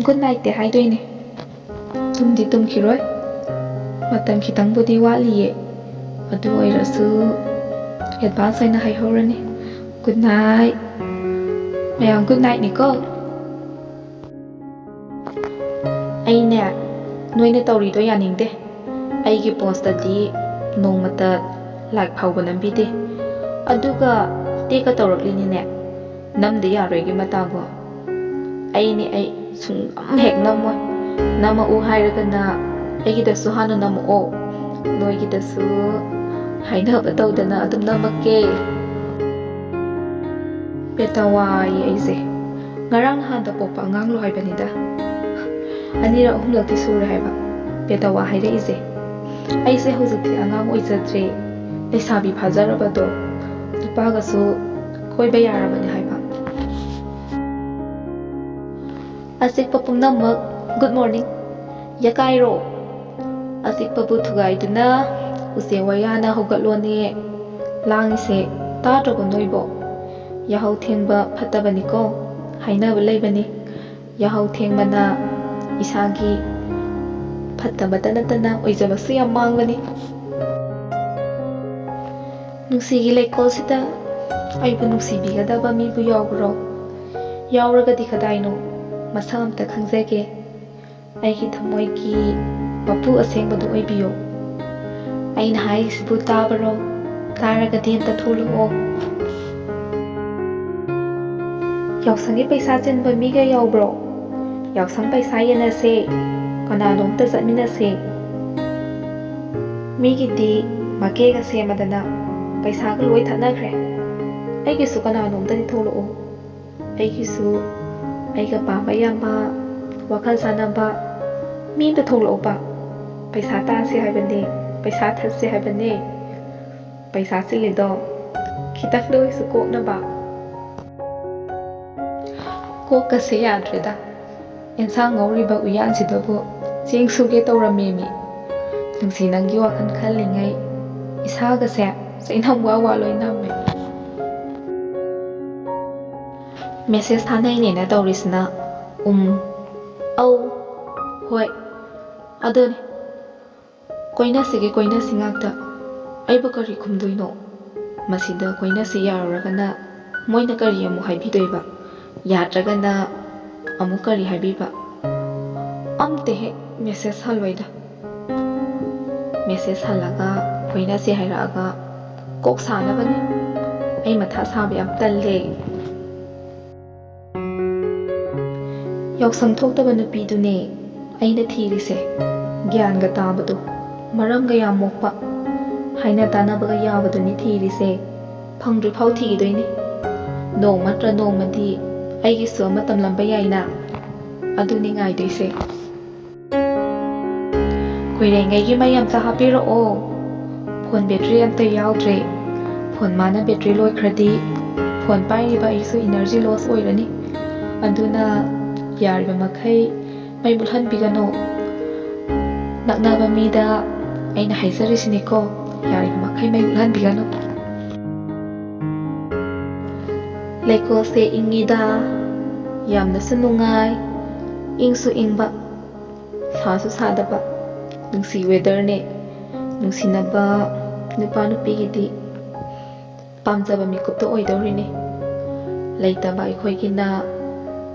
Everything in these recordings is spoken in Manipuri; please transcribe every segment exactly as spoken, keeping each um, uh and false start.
Good night ꯇꯤ ꯍꯥꯏꯗꯣꯏꯅꯦ꯫ ꯇꯨꯝꯗꯤ ꯇꯨꯝꯈꯤꯔꯣꯏ꯫ ꯃꯇꯝ ꯈꯤꯇꯪꯕꯨꯗꯤ ꯋꯥꯠꯂꯤꯌꯦ꯫ ꯑꯗꯨ ꯑꯣꯏꯔꯁꯨ advance ꯑꯣꯏꯅ ꯍꯥꯏꯍꯧꯔꯅꯤ꯫ Good night꯫ ꯃꯌꯥꯝ good night ꯅꯤꯀꯣ꯫ ꯑꯩꯅꯦ, ꯅꯣꯏꯅ ꯇꯧꯔꯤꯗꯣ ꯌꯥꯅꯤꯡꯗꯦ꯫ ꯑꯩꯒꯤ post ꯇꯗꯤ ꯅꯣꯡꯃꯇ like ꯐꯥꯎꯕ ꯅꯝꯕꯤꯗꯦ꯫ ꯑꯗꯨꯒ tag ꯀ ꯇꯧꯔꯛꯂꯤꯅꯤꯅꯦ꯫ ꯅꯝꯗ ꯌꯥꯔꯣꯏꯒꯤ ꯃꯇꯥꯒꯨ꯫ ꯑꯩꯅꯦ ꯑꯩ, ꯁꯨꯡꯅꯝ ꯍꯦꯛ ꯅꯝꯃꯣꯏ꯫ ꯅꯝꯃꯛꯎ ꯍꯥꯏꯔꯒꯅ ꯑꯩꯒꯤꯗꯁꯨ ꯍꯥꯟꯅ ꯅꯝꯃꯛꯑꯣ꯫ ꯅꯣꯏꯒꯤꯗꯁꯨ ꯍꯥꯏꯅꯕ ꯇꯧꯗꯅ ꯑꯗꯨꯝ ꯅꯝꯃꯛꯀꯦ꯫ ꯄꯦꯇꯋꯥꯌꯦ ꯑꯩꯁꯦ꯫ ꯉꯔꯥꯡ ꯅꯍꯥꯟꯗ ꯄꯣꯛꯄ ꯑꯉꯥꯡꯂꯣ ꯍꯥꯏꯕꯅꯤꯗ꯫ ꯑꯅꯤꯔꯛ ꯑꯍꯨꯝꯂꯛꯇꯤ ꯁꯨꯔꯦ ꯍꯥꯏꯕ ꯄꯦꯇꯋꯥ ꯍꯥꯏꯔꯛꯏꯁꯦ꯫ ꯑꯩꯁꯦ ꯍꯧꯖꯤꯛꯇꯤ ꯑꯉꯥꯡ ꯑꯣꯏꯖꯗ꯭ꯔꯦ, ꯂꯩꯁꯥꯕꯤ ꯐꯥꯖꯔꯕꯗꯣ꯫ ꯅꯨꯄꯥꯒꯁꯨ ꯀꯣꯏꯕ ꯌꯥꯔꯕꯅꯦ ꯍꯥꯏꯕ꯫ ꯑꯆꯤꯛꯄ ꯄꯨꯝꯅꯃꯛ, good morning꯫ ꯌꯥꯀꯥꯏꯔꯣ꯫ ꯑꯆꯤꯛꯄꯕꯨ ꯊꯨꯒꯥꯏꯗꯨꯅ ꯎꯆꯦꯛ ꯋꯥꯌꯥꯅ ꯍꯧꯒꯠꯂꯣꯅꯦ꯫ ꯂꯥꯡꯉꯤꯁꯦ ꯇꯥꯗ꯭ꯔꯕꯣ ꯅꯣꯏꯕꯣ? ꯌꯥꯍꯧ ꯊꯦꯡꯕ ꯐꯠꯇꯕꯅꯤꯀꯣ꯫ ꯍꯥꯏꯅꯕ ꯂꯩꯕꯅꯤ, ꯌꯥꯍꯧ ꯊꯦꯡꯕꯅ ꯏꯁꯥꯒꯤ ꯐꯠꯇꯕꯇ ꯅꯠꯇꯅ ꯑꯣꯏꯖꯕꯁꯨ ꯌꯥꯝ ꯃꯥꯡꯕꯅꯤ꯫ ꯅꯨꯡꯁꯤꯒꯤ ꯂꯩꯀꯣꯜꯁꯤꯗ ꯑꯩꯕꯨ ꯅꯨꯡꯁꯤꯕꯤꯒꯗꯕ ꯃꯤꯕꯨ ꯌꯥꯎꯕ꯭ꯔꯣ? ꯌꯥꯎꯔꯒꯗꯤ ꯀꯗꯥꯏꯅꯣ? ꯃꯁꯛ ꯑꯝꯇ ꯈꯪꯖꯒꯦ꯫ ꯑꯩꯒꯤ ꯊꯃꯣꯏꯒꯤ ꯃꯄꯨ ꯑꯁꯦꯡꯕꯗꯨ ꯑꯣꯏꯕꯤꯌꯨ꯫ ꯑꯩꯅ ꯍꯥꯏꯔꯤꯁꯤꯕꯨ ꯇꯥꯕꯔꯣ? ꯇꯥꯔꯒꯗꯤ ꯑꯝꯇ ꯊꯣꯛꯂꯛꯑꯣ꯫ ꯌꯥꯎꯁꯪꯒꯤ ꯄꯩꯁꯥ ꯆꯤꯟꯕ ꯃꯤꯒ ꯌꯥꯎꯕ꯭ꯔꯣ? ꯌꯥꯎꯁꯪ ꯄꯩꯁꯥ ꯌꯦꯟꯅꯁꯦ, ꯀꯅꯥꯅꯣꯝꯇ ꯆꯠꯃꯤꯟꯅꯁꯦ꯫ ꯃꯤꯒꯤꯗꯤ ꯃꯀꯦꯒ ꯁꯦꯝꯃꯗꯅ ꯄꯩꯁꯥꯒ ꯂꯣꯏ ꯊꯠꯅꯈ꯭ꯔꯦ꯫ ꯑꯩꯒꯤꯁꯨ ꯀꯅꯥꯅꯣꯝꯇꯗꯤ ꯊꯣꯛꯂꯛꯎ꯫ ꯑꯩꯒꯤꯁꯨ ꯑꯩꯒ ꯄꯥꯝꯕ ꯌꯥꯕ, ꯋꯥꯈꯜ ꯆꯥꯟꯅꯕ ꯃꯤ ꯑꯝꯇ ꯊꯣꯛꯂꯛꯎꯕ꯫ ꯄꯩꯁꯥ ꯇꯥꯟꯁꯦ ꯍꯥꯏꯕꯅꯦ, ꯄꯩꯁꯥ ꯊꯠꯁꯦ ꯍꯥꯏꯕꯅꯦ꯫ ꯄꯩꯁꯥ ꯆꯤꯜꯂꯤꯗꯣ ꯈꯤꯇꯪꯗ ꯑꯣꯏꯁꯨ ꯀꯣꯛꯅꯕ꯫ ꯀꯣꯛꯀꯁꯦ ꯌꯥꯗ꯭ꯔꯦꯗ꯫ ꯑꯦꯟꯁꯥꯡ ꯉꯧꯔꯤꯕ ꯎꯌꯥꯟꯁꯤꯗꯕꯨ ꯆꯦꯡ ꯁꯨꯒꯦ ꯇꯧꯔꯝꯃꯦꯃꯤ꯫ ꯅꯨꯡꯁꯤ, ꯅꯪꯒꯤ ꯋꯥꯈꯜ ꯈꯜꯂꯤꯉꯩ ꯏꯁꯥꯒꯁꯦ ꯆꯩꯅꯝ ꯋꯥ ꯋꯥ ꯂꯣꯏ ꯅꯝꯃꯦ꯫ Message ꯊꯥꯅꯩꯅꯦꯅ ꯇꯧꯔꯤꯁꯤꯅ ꯎꯝ꯫ ꯑꯧ, ꯍꯣꯏ, ꯑꯗꯨꯅꯤ꯫ ꯀꯣꯏꯅꯁꯤꯒꯤ ꯀꯣꯏꯅꯁꯤ ꯉꯥꯛꯇ꯫ ꯑꯩꯕꯨ ꯀꯔꯤ ꯈꯨꯝꯗꯣꯏꯅꯣ? ꯃꯁꯤꯗ ꯀꯣꯏꯅꯁꯤ ꯌꯥꯔꯨꯔꯒꯅ ꯃꯣꯏꯅ ꯀꯔꯤ ꯑꯃꯨꯛ ꯍꯥꯏꯕꯤꯗꯣꯏꯕ? ꯌꯥꯗ꯭ꯔꯒꯅ ꯑꯃꯨꯛ ꯀꯔꯤ ꯍꯥꯏꯕꯤꯕ? ꯑꯝꯇ ꯍꯦꯛ ꯃꯦꯁꯦꯖ ꯍꯜꯂꯣꯏꯗ꯫ ꯃꯦꯁꯦꯖ ꯍꯜꯂꯒ ꯀꯣꯏꯅꯁꯤ ꯍꯥꯏꯔꯛꯑꯒ ꯀꯣꯛ ꯁꯥꯅꯕꯅꯤ꯫ ꯑꯩ ꯃꯊꯥ ꯁꯥꯕ ꯌꯥꯝ ꯇꯜꯂꯦ꯫ ꯌꯥꯎꯁꯪ ꯊꯣꯛꯇꯕ ꯅꯨꯄꯤꯗꯨꯅꯦ ꯑꯩꯅ ꯊꯤꯔꯤꯁꯦ꯫ ꯒ꯭ꯌꯥꯟꯒ ꯇꯥꯕꯗꯣ, ꯃꯔꯝꯒ ꯌꯥꯝ ꯃꯣꯛꯄ, ꯍꯥꯏꯅ ꯇꯥꯅꯕꯒ ꯌꯥꯕꯗꯨꯅꯤ ꯊꯤꯔꯤꯁꯦ꯫ ꯐꯪꯗ꯭ꯔꯤꯐꯥꯎ ꯊꯤꯈꯤꯗꯣꯏꯅꯤ꯫ ꯅꯣꯡꯃ ꯅꯠꯇ꯭ꯔ ꯅꯣꯡꯃꯗꯤ ꯑꯩꯒꯤꯁꯨ ꯑꯃ ꯇꯝꯂꯝꯕ ꯌꯥꯏꯅ꯫ ꯑꯗꯨꯅꯤ ꯉꯥꯏꯗꯣꯏꯁꯦ꯫ ꯀꯨꯏꯔꯦꯡꯒꯩꯒꯤ ꯃꯩ ꯑꯝꯇ ꯍꯥꯞꯄꯤꯔꯛꯑꯣ꯫ ꯐꯣꯟ ꯕꯦꯇ꯭ꯔꯤ ꯑꯝꯇ ꯌꯥꯎꯗ꯭ꯔꯦ꯫ ꯐꯣꯟ ꯃꯥꯅ ꯕꯦꯇ꯭ꯔꯤ ꯂꯣꯏꯈ꯭ꯔꯗꯤ ꯐꯣꯟ ꯄꯥꯏꯔꯤꯕ ꯑꯩꯁꯨ ꯏꯅꯔꯖꯤ ꯂꯣꯁ ꯑꯣꯏꯔꯅꯤ꯫ ꯑꯗꯨꯅ ꯌꯥꯔꯤꯕ ꯃꯈꯩ ꯃꯩ ꯃꯨꯠꯍꯟꯕꯤꯒꯅꯨ꯫ ꯅꯛꯅꯕ ꯃꯤꯗ ꯑꯩꯅ ꯍꯥꯏꯖꯔꯤꯁꯤꯅꯤꯀꯣ, ꯌꯥꯔꯤꯕ ꯃꯈꯩ ꯃꯩ ꯃꯨꯠꯍꯟꯕꯤꯒꯅꯨ꯫ ꯂꯩꯀꯣꯜꯁꯦ ꯏꯪꯉꯤꯗ, ꯌꯥꯝꯅꯁꯨ ꯅꯨꯡꯉꯥꯏ, ꯏꯪꯁꯨ ꯏꯪꯕ, ꯁꯥꯁꯨ ꯁꯥꯗꯕ, ꯅꯨꯡꯁꯤ ꯋꯦꯗꯔꯅꯦ꯫ ꯅꯨꯡꯁꯤꯅꯕ ꯅꯨꯄꯥ ꯅꯨꯄꯤꯒꯤꯗꯤ ꯄꯥꯝꯖꯕ ꯃꯤꯀꯨꯞꯇ ꯑꯣꯏꯗꯧꯔꯤꯅꯦ꯫ ꯂꯩꯇꯕ ꯑꯩꯈꯣꯏꯒꯤꯅ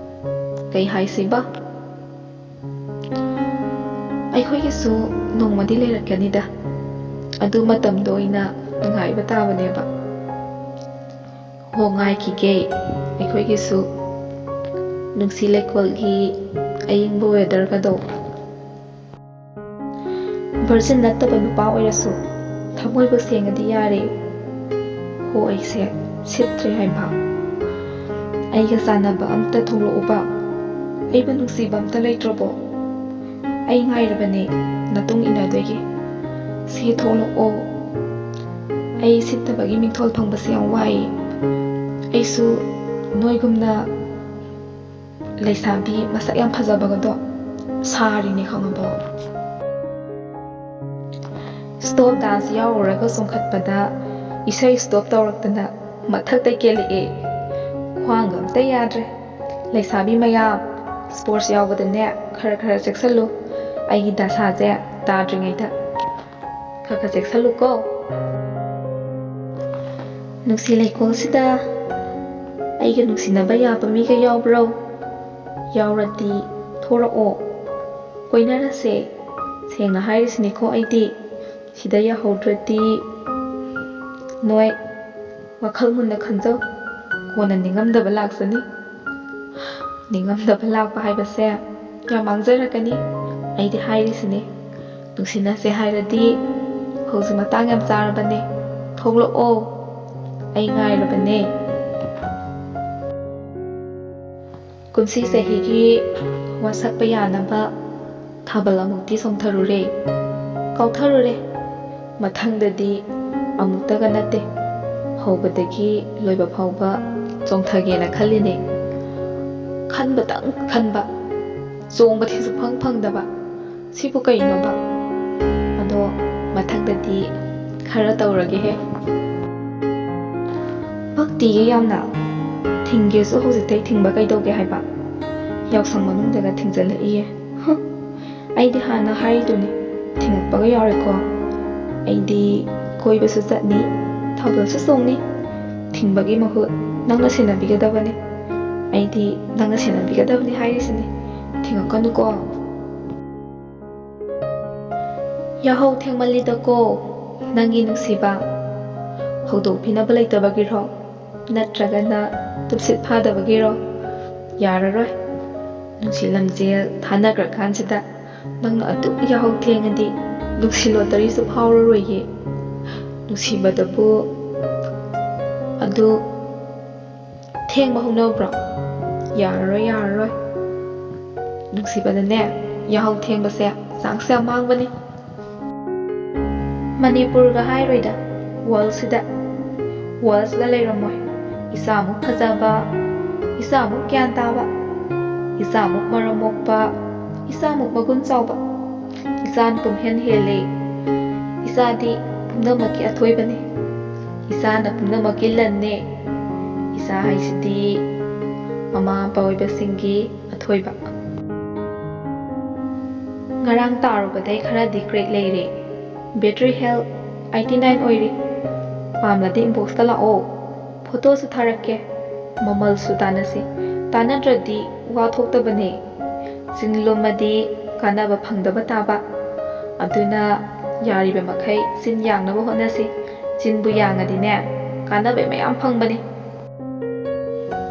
ꯀꯩ ꯍꯥꯏꯁꯤꯕ? ꯑꯩꯈꯣꯏꯒꯤꯁꯨ ꯅꯣꯡꯃꯗꯤ ꯂꯩꯔꯛꯀꯅꯤꯗ꯫ ꯑꯗꯨ ꯃꯇꯝꯗꯣ ꯑꯣꯏꯅ ꯉꯥꯏꯕ ꯇꯥꯕꯅꯦꯕ꯫ ꯍꯣ, ꯉꯥꯏꯈꯤꯒꯦ꯫ ꯑꯩꯈꯣꯏꯒꯤꯁꯨ ꯅꯨꯡꯁꯤ ꯂꯩꯀꯣꯜꯒꯤ ꯑꯏꯪꯕ ꯋꯦꯗꯔꯒꯗꯣ꯫ ꯚꯔꯖꯤꯟ ꯅꯠꯇꯕ ꯅꯨꯄꯥ ꯑꯣꯏꯔꯁꯨ ꯊꯃꯣꯏꯕꯨ ꯁꯦꯡꯉꯗꯤ ꯌꯥꯔꯦ꯫ ꯍꯣ, ꯑꯩꯁꯦ ꯁꯤꯠꯇ꯭ꯔꯦ ꯍꯥꯏꯕ꯫ ꯑꯩꯒ ꯆꯥꯟꯅꯕ ꯑꯝꯇ ꯊꯣꯛꯂꯛꯎꯕ꯫ ꯑꯩꯕꯨ ꯅꯨꯡꯁꯤꯕ ꯑꯝꯇ ꯂꯩꯇ꯭ꯔꯕꯣ? ꯑꯩ ꯉꯥꯏꯔꯕꯅꯦ ꯅꯇꯨꯡ ꯏꯟꯅꯗꯣꯏꯒꯤ꯫ ꯁꯤ ꯊꯣꯛꯂꯛꯑꯣ꯫ ꯑꯩ ꯁꯤꯠꯇꯕꯒꯤ ꯃꯤꯡꯊꯣꯜ ꯐꯪꯕꯁꯦ ꯌꯥꯝ ꯋꯥꯏ꯫ ꯑꯩꯁꯨ ꯅꯣꯏꯒꯨꯝꯅ ꯂꯩꯁꯥꯕꯤ ꯃꯁꯛ ꯌꯥꯝ ꯐꯖꯕꯒꯗꯣ ꯁꯥꯔꯤꯅꯦ, ꯈꯪꯉꯕꯣ? ꯁ꯭ꯇꯣꯞ ꯗꯥꯟꯁ ꯌꯥꯎꯔꯨꯔꯒ ꯆꯣꯡꯈꯠꯄꯗ ꯏꯁꯩ ꯁ꯭ꯇꯣꯞ ꯇꯧꯔꯛꯇꯅ ꯃꯊꯛꯇ ꯀꯦꯜꯂꯛꯑꯦ꯫ ꯈ꯭ꯋꯥꯡꯒ ꯑꯝꯇ ꯌꯥꯗ꯭ꯔꯦ꯫ ꯂꯩꯁꯥꯕꯤ ꯃꯌꯥꯝ, ꯁ꯭ꯄꯣꯔꯠꯁ ꯌꯥꯎꯕꯗꯅꯦ, ꯈꯔ ꯈꯔ ꯆꯦꯛꯁꯜꯂꯨ꯫ ꯑꯩꯒꯤ ꯗꯁꯥꯁꯦ ꯇꯥꯗ꯭ꯔꯤꯉꯩꯗ ꯈꯔ ꯈꯔ ꯆꯦꯛꯁꯜꯂꯨꯀꯣ꯫ ꯅꯨꯡꯁꯤ ꯂꯩꯀꯣꯜꯁꯤꯗ ꯑꯩꯒ ꯅꯨꯡꯁꯤꯅꯕ ꯌꯥꯕ ꯃꯤꯒ ꯌꯥꯎꯕ꯭ꯔꯣ? ꯌꯥꯎꯔꯗꯤ ꯊꯣꯔꯛꯑꯣ, ꯀꯣꯏꯅꯔꯁꯦ꯫ ꯁꯦꯡꯅ ꯍꯥꯏꯔꯤꯁꯤꯅꯤꯀꯣ ꯑꯩꯗꯤ꯫ ꯁꯤꯗ ꯌꯥꯍꯧꯗ꯭ꯔꯗꯤ ꯅꯣꯏ ꯋꯥꯈꯜ ꯃꯨꯟꯅ ꯈꯟꯖꯧ, ꯀꯣꯟꯅ ꯅꯤꯡꯉꯝꯗꯕ ꯂꯥꯛꯆꯅꯤ꯫ ꯅꯤꯡꯉꯝꯗꯕ ꯂꯥꯛꯄ ꯍꯥꯏꯕꯁꯦ ꯌꯥꯝ ꯃꯥꯡꯖꯔꯛꯀꯅꯤ꯫ ꯑꯩꯗꯤ ꯍꯥꯏꯔꯤꯁꯤꯅꯤ, ꯅꯨꯡꯁꯤꯅꯁꯦ ꯍꯥꯏꯔꯗꯤ ꯍꯧꯖꯤꯛ ꯃꯇꯥꯡ ꯌꯥꯝ ꯆꯥꯔꯕꯅꯦ꯫ ꯊꯣꯛꯂꯛꯑꯣ, ꯑꯩ ꯉꯥꯏꯔꯕꯅꯦ꯫ ꯀꯨꯝꯁꯤ ꯆꯍꯤꯒꯤ ꯋꯥꯁꯛꯄ ꯌꯥꯅꯕ ꯊꯥꯕꯜ ꯑꯃꯨꯛꯇꯤ ꯆꯣꯡꯊꯔꯨꯔꯦ, ꯀꯥꯎꯊꯔꯨꯔꯦ꯫ ꯃꯊꯪꯗꯗꯤ ꯑꯃꯨꯛꯇꯒ ꯅꯠꯇꯦ, ꯍꯧꯕꯗꯒꯤ ꯂꯣꯏꯕ ꯐꯥꯎꯕ ꯆꯣꯡꯊꯒꯦꯅ ꯈꯜꯂꯤꯅꯦ꯫ ꯈꯟꯕꯇꯪ ꯈꯟꯕ, ꯆꯣꯡꯕꯗꯤ ꯁꯨꯛꯐꯪ ꯐꯪꯗꯕ꯫ ꯁꯤꯕꯨ ꯀꯩꯅꯣꯕ? ꯑꯗꯣ ꯃꯊꯪꯗꯗꯤ ꯈꯔ ꯇꯧꯔꯒꯦꯍꯦ꯫ ꯄꯛꯇꯤꯌꯦ ꯌꯥꯝꯅ꯫ ꯊꯤꯡꯒꯦꯁꯨ ꯍꯧꯖꯤꯛꯇꯩ ꯊꯤꯡꯕ ꯀꯩꯗꯧꯒꯦ ꯍꯥꯏꯕ? ꯌꯥꯎꯁꯪ ꯃꯅꯨꯡꯗꯒ ꯊꯤꯡꯖꯤꯜꯂꯛꯏꯌꯦ꯫ ꯍꯨꯝ꯫ ꯑꯩꯗꯤ ꯍꯥꯟꯅ ꯍꯥꯏꯔꯤꯗꯨꯅꯤ, ꯊꯤꯡꯉꯛꯄꯒ ꯌꯥꯎꯔꯦꯀꯣ꯫ ꯑꯩꯗꯤ ꯀꯣꯏꯕꯁꯨ ꯆꯠꯅꯤ, ꯊꯥꯕꯜꯁꯨ ꯆꯣꯡꯅꯤ꯫ ꯊꯤꯡꯕꯒꯤ ꯃꯍꯨꯠ ꯅꯪꯅ ꯁꯦꯟꯅꯕꯤꯒꯗꯕꯅꯤ꯫ ꯑꯩꯗꯤ ꯅꯪꯅ ꯁꯦꯟꯅꯕꯤꯒꯗꯕꯅꯤ ꯍꯥꯏꯔꯤꯁꯤꯅꯤ꯫ ꯊꯤꯡꯉꯛꯀꯅꯨꯀꯣ꯫ ꯌꯥꯍꯧ ꯊꯦꯡꯃꯜꯂꯤꯗꯀꯣ, ꯅꯪꯒꯤ ꯅꯨꯡꯁꯤꯕ꯫ ꯍꯧꯗꯣꯛꯄꯤꯅꯕ ꯂꯩꯇꯕꯒꯤꯔꯣ? ꯅꯠꯇ꯭ꯔꯒꯅ ꯇꯨꯝꯁꯤꯠ ꯐꯥꯗꯕꯒꯤꯔꯣ? ꯌꯥꯔꯔꯣꯏ꯫ ꯅꯨꯡꯁꯤ ꯂꯝꯖꯦꯜ ꯊꯥꯅꯈ꯭ꯔꯀꯥꯟꯁꯤꯗ ꯅꯪꯅ ꯑꯗꯨꯛ ꯌꯥꯍꯧ ꯊꯦꯡꯉꯗꯤ ꯅꯨꯡꯁꯤ ꯂꯣꯇꯔꯤꯁꯨ ꯐꯥꯎꯔꯔꯣꯏꯌꯦ꯫ ꯅꯨꯡꯁꯤꯕꯗꯕꯨ ꯑꯗꯨ ꯊꯦꯡꯕ ꯍꯧꯅꯕ꯭ꯔꯣ? ꯌꯥꯔꯔꯣꯏ, ꯌꯥꯔꯔꯣꯏ꯫ ꯅꯨꯡꯁꯤꯕꯗꯅꯦ, ꯌꯥꯍꯧ ꯊꯦꯡꯕꯁꯦ ꯆꯥꯟꯁ ꯌꯥꯝ ꯃꯥꯡꯕꯅꯤ꯫ ꯃꯅꯤꯄꯨꯔꯒ ꯍꯥꯏꯔꯣꯏꯗ, ꯋꯥꯔꯜꯁꯤꯗ꯫ ꯋꯥꯔꯜꯁꯤꯗ ꯂꯩꯔꯝꯃꯣꯏ ꯏꯆꯥꯃꯨꯛ ꯐꯖꯕ, ꯏꯆꯥꯃꯨꯛ ꯒ꯭ꯌꯥꯟ ꯇꯥꯕ, ꯏꯆꯥꯃꯨꯛ ꯃꯔꯝ ꯃꯣꯛꯄ, ꯏꯆꯥꯃꯨꯛ ꯃꯒꯨꯟ ꯆꯥꯎꯕ꯫ ꯏꯆꯥꯅ ꯄꯨꯝꯍꯦꯟ ꯍꯦꯜꯂꯦ꯫ ꯏꯆꯥꯗꯤ ꯄꯨꯝꯅꯃꯛꯀꯤ ꯑꯊꯣꯏꯕꯅꯤ꯫ ꯏꯆꯥꯅ ꯄꯨꯝꯅꯃꯛꯀꯤ ꯂꯟꯅꯦ꯫ ꯏꯆꯥ ꯍꯥꯏꯁꯤꯗꯤ ꯃꯃꯥ ꯃꯄꯥ ꯑꯣꯏꯕꯁꯤꯡꯒꯤ ꯑꯊꯣꯏꯕ꯫ ꯉꯔꯥꯡ ꯇꯥꯔꯨꯕꯗꯩ ꯈꯔꯗꯤ crack ꯂꯩꯔꯦ꯫ Battery health eighty nine ꯑꯣꯏꯔꯤ꯫ ꯄꯥꯝꯂꯗꯤ inbox ꯇ ꯂꯥꯛꯑꯣ꯫ Photo ꯁꯨ ꯊꯥꯔꯛꯀꯦ꯫ ꯃꯃꯜꯁꯨ ꯇꯥꯟꯅꯁꯤ꯫ ꯇꯥꯟꯅꯗ꯭ꯔꯗꯤ ꯋꯥ ꯊꯣꯛꯇꯕꯅꯦ꯫ ꯆꯤꯟ ꯂꯨꯝꯃꯗꯤ ꯀꯥꯟꯅꯕ ꯐꯪꯗꯕ ꯇꯥꯕ꯫ ꯑꯗꯨꯅ ꯌꯥꯔꯤꯕ ꯃꯈꯩ ꯆꯤꯟ ꯌꯥꯡꯅꯕ ꯍꯣꯠꯅꯁꯤ꯫ ꯆꯤꯟꯕꯨ ꯌꯥꯡꯉꯗꯤꯅꯦ, ꯀꯥꯟꯅꯕ ꯃꯌꯥꯝ ꯐꯪꯕꯅꯦ꯫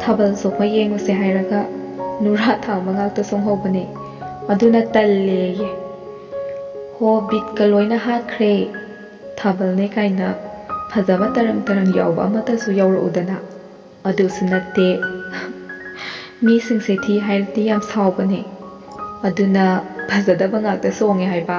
ꯊꯥꯕꯜ ꯆꯣꯡꯕ ꯌꯦꯡꯉꯨꯁꯦ ꯍꯥꯏꯔꯒ ꯅꯨꯔꯥ ꯊꯥꯡꯕ ꯉꯥꯛꯇ ꯆꯣꯡꯍꯧꯕꯅꯦ꯫ ꯑꯗꯨꯅ ꯇꯜꯂꯦꯌꯦ꯫ ꯍꯣ, ꯕꯤꯠꯀ ꯂꯣꯏꯅ ꯍꯥꯠꯈ꯭ꯔꯦ꯫ ꯊꯥꯕꯜꯅꯦ ꯀꯥꯏꯅ ꯐꯖꯕ ꯇꯔꯪ ꯇꯔꯪ ꯌꯥꯎꯕ ꯑꯃꯠꯇꯁꯨ ꯌꯥꯎꯔꯛꯎꯗꯅ꯫ ꯑꯗꯨꯁꯨ ꯅꯠꯇꯦ꯫ ꯃꯤꯁꯤꯡꯁꯦ ꯊꯤ ꯍꯥꯏꯔꯗꯤ ꯌꯥꯝ ꯁꯥꯎꯕꯅꯦ꯫ ꯑꯗꯨꯅ ꯐꯖꯗꯕ ꯉꯥꯛꯇ ꯆꯣꯡꯉꯦ ꯍꯥꯏꯕ꯫